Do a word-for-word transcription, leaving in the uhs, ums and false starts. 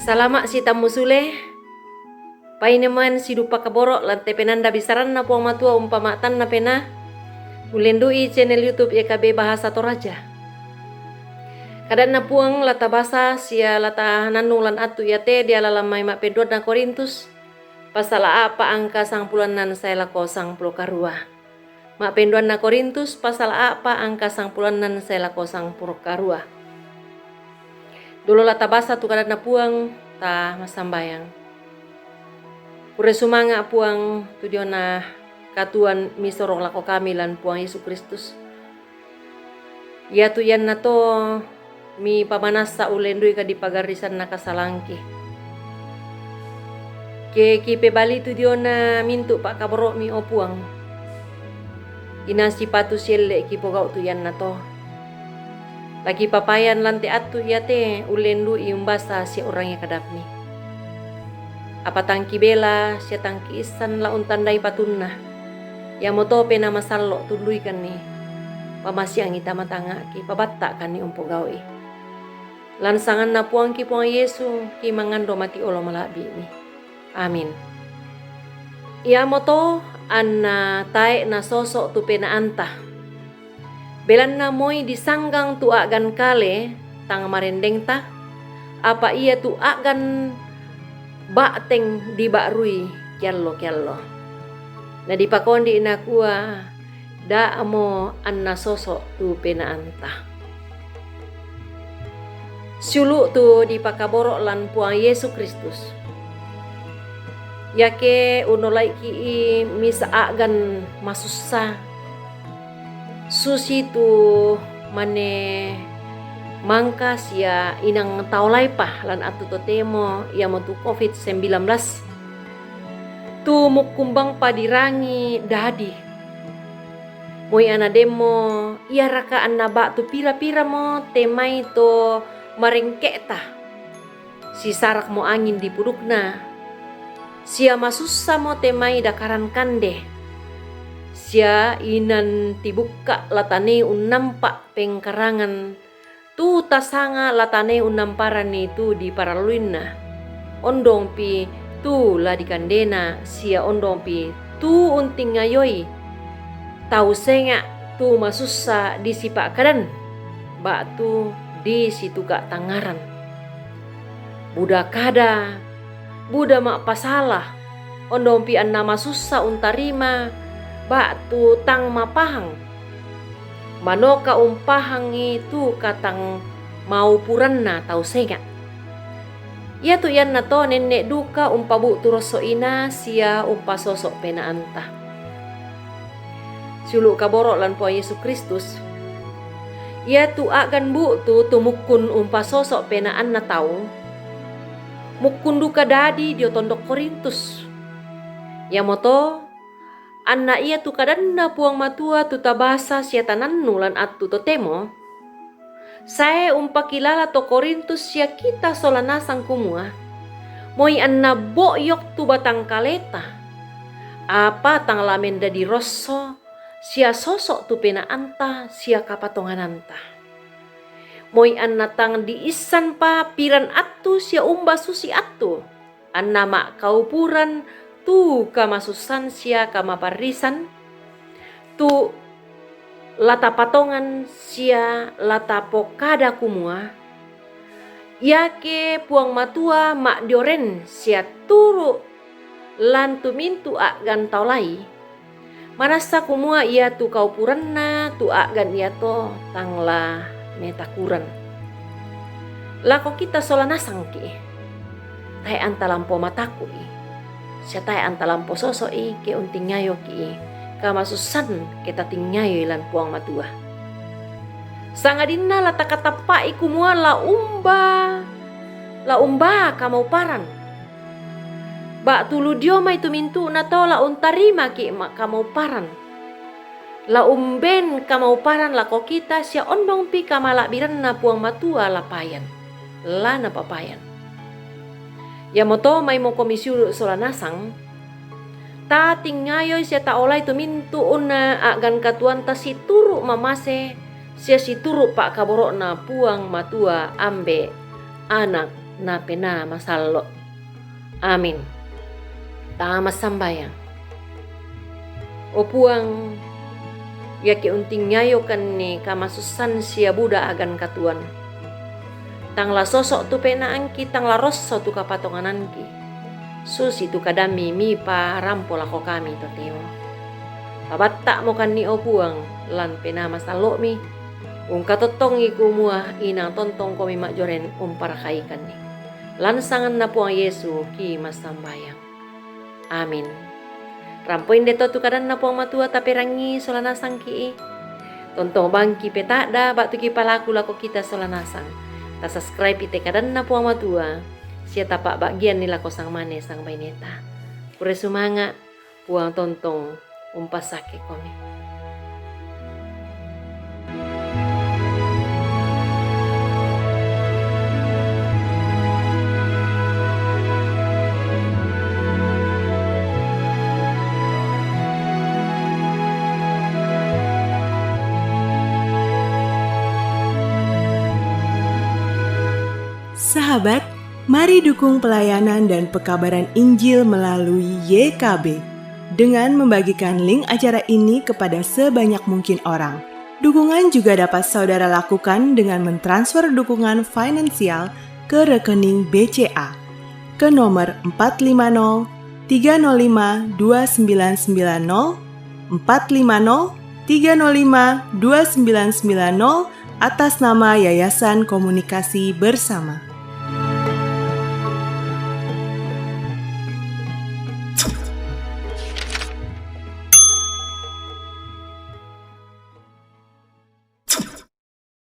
Salama' sitammu sule. Paineman sidupa kaboro' lan te penanda bisaranna Puang Matua umpama'tanna penaa. Ullendu'i channel YouTube Y K B Bahasa Toraja. Kadanna Puang la tabasa sia la tanannung lan attu iate diala lan mai ma'penduanna Korintus, pasala a'pa angka sangpulo annan sae lako sangpulo karua. Ma'penduanna Korintus pasala a'pa angka sangpulo annan sae lako sangpulo karua. Dolo la tabasa tu kadanna Puang, ta massambayang. Pure sumanga' Puang tu diona katuoan misoro' lako kami lan Puang Yesu Kristus. Iatu iannato mipamanassa ullendui kadipagarrisanna kasalangki. Ke kipebali tu diona mintu' pa'kaboro'mi, o Puang, inang sipatu sielle' kipogau' tu iannato. La kipapayan lan te attu iate ullendui umbasa sia urangi kadammi. Apa tang kibela sia tang kiissan la untandai patunna. Iamoto Penaa Masallo' tunduikanni. Pamasiangi tama tangnga'ki, pabatta'kanni umpogau'i. Lan sanganna Puangki Puang Yesu, kimangando mati olo mala'bi'mi. Amin. Iamoto anna tae' nasoso' tu penaanta. Belanna moi disanggang tu a'gan kale tang marendengta, apa iatu a'gan ba'teng diba'rui keallo-keallo. Na dipakondi nakua, da'mo anna soso' tu penaanta. Siulu' tu dipakaboro' lan Puang Yesu Kristus. Iake unnolaiki'i misa' a'gan masussa, susitu mane mangka sia inang taolaipa lan attu totemo, iamotu covid sembilan belas. Tu mukkun bang padirangi dadi. Moi anna demmo, iaraka anna ba'tu pira-piramo te mai to marengke'ta? Sisarakmo angin di pudukna, sia masussamo te mai dakaran kande, sia inan tibukka' la tanei unnampa' pengkarangan, tu tasanga' la tanei unnamparanni tu diparalluinna. Ondongpi tu la dikandena, sia ondongpi tu untingayoi tau senga' tu masussa disipa'kadan, ba'tu disituka' tangngaran. Buda kada, buda ma'pasala, ondongpi anna masussa untarima, ba'tu tang mapahang. Manoka umpahangi tu katang maupuranna tau senga'. Iatu iannato nenne' duka umpabu'tu rosso ina sia umpasoso' penaanta. Siulu' kaboro' lan Puang Yesu Kristus. Iatu a'gan bu'tu tu mukkun umpasoso' penaanna tau, mukkun duka dadi dio tondok Korintus. Iamoto, anna iatu kadanna Puang Matua tu tabasa sia tanannu lan attu totemo, sae umpakilala to Korintus sia kita sola nasang kumua, moi anna bo'yok tu batang kaleta, apa tang la mendadi rosso sia soso' tu penaanta sia kapatongananta. Moi anna tang diissanpa piran attu sia umba susi attu, anna ma'kaupuran tu kamasussan sia kamaparrisan, tu la tapatongan sia la tapokada kumua, iake Puang Matua ma'dioren sia turu' lan tu mintu' a'gan taolai, manassa kumua iatu kaupuranna tu a'gan iato tang la metakuran. Lako kita sola nasangki, tae' anta lampo mataku'i, sia tae' anta lampo soso'i ke untingayoki kamasussan ke tatingayoi lan Puang Matua. Sangadinna la takatappa'i kumua la umba, la umba kamauparan. Ba'tu lu dio mai tu mintu'na tau la untarimaki' ma-, kamauparan. La umben kamauparan lako kita sia ondongpi kamala'biranna Puang Matua la payan, la napapayan. Iamoto maimokomi siulu' sola nasang, tatingayoi sia taolai tu mintu'na a'gan katuoanta situru' mamase sia situru' pa'kaboro'na Puang Matua Ambe', Ana', Napena masallo'. Amin. Tama sambayang. O Puang, iake untingayokanni kamasussan sia buda agan katuoan. Tang la soso' tu pena'angki, tang la rosso tu kapatonganangki. Susi tu kadammi mipa rampo lako kami totemo. Pabatta'mokanni, o Puang, lan penaa masallo'mi. Ungkatottongi kumua inang tontongkomi ma'joren umparakaikanni. Lan sanganna Puang Yesu ki massambayang. Amin. Rampo inde to tu kadanna Puang Matua taperangii sola nasangki. Tontong bangki peta'da ba'tu kipalaku lako kita sola nasang. Ta subscribe te kadanna Puang Matua, sia tapa'ba'gianni lako sangmane sangbaineta. Pure sumanga', Puang tontong umpassakke komi. Sahabat, mari dukung pelayanan dan pekabaran Injil melalui Y K B dengan membagikan link acara ini kepada sebanyak mungkin orang. Dukungan juga dapat saudara lakukan dengan mentransfer dukungan finansial ke rekening B C A ke nomor empat lima nol tiga nol lima dua sembilan sembilan nol, empat lima nol tiga nol lima dua sembilan sembilan nol, atas nama Yayasan Komunikasi Bersama.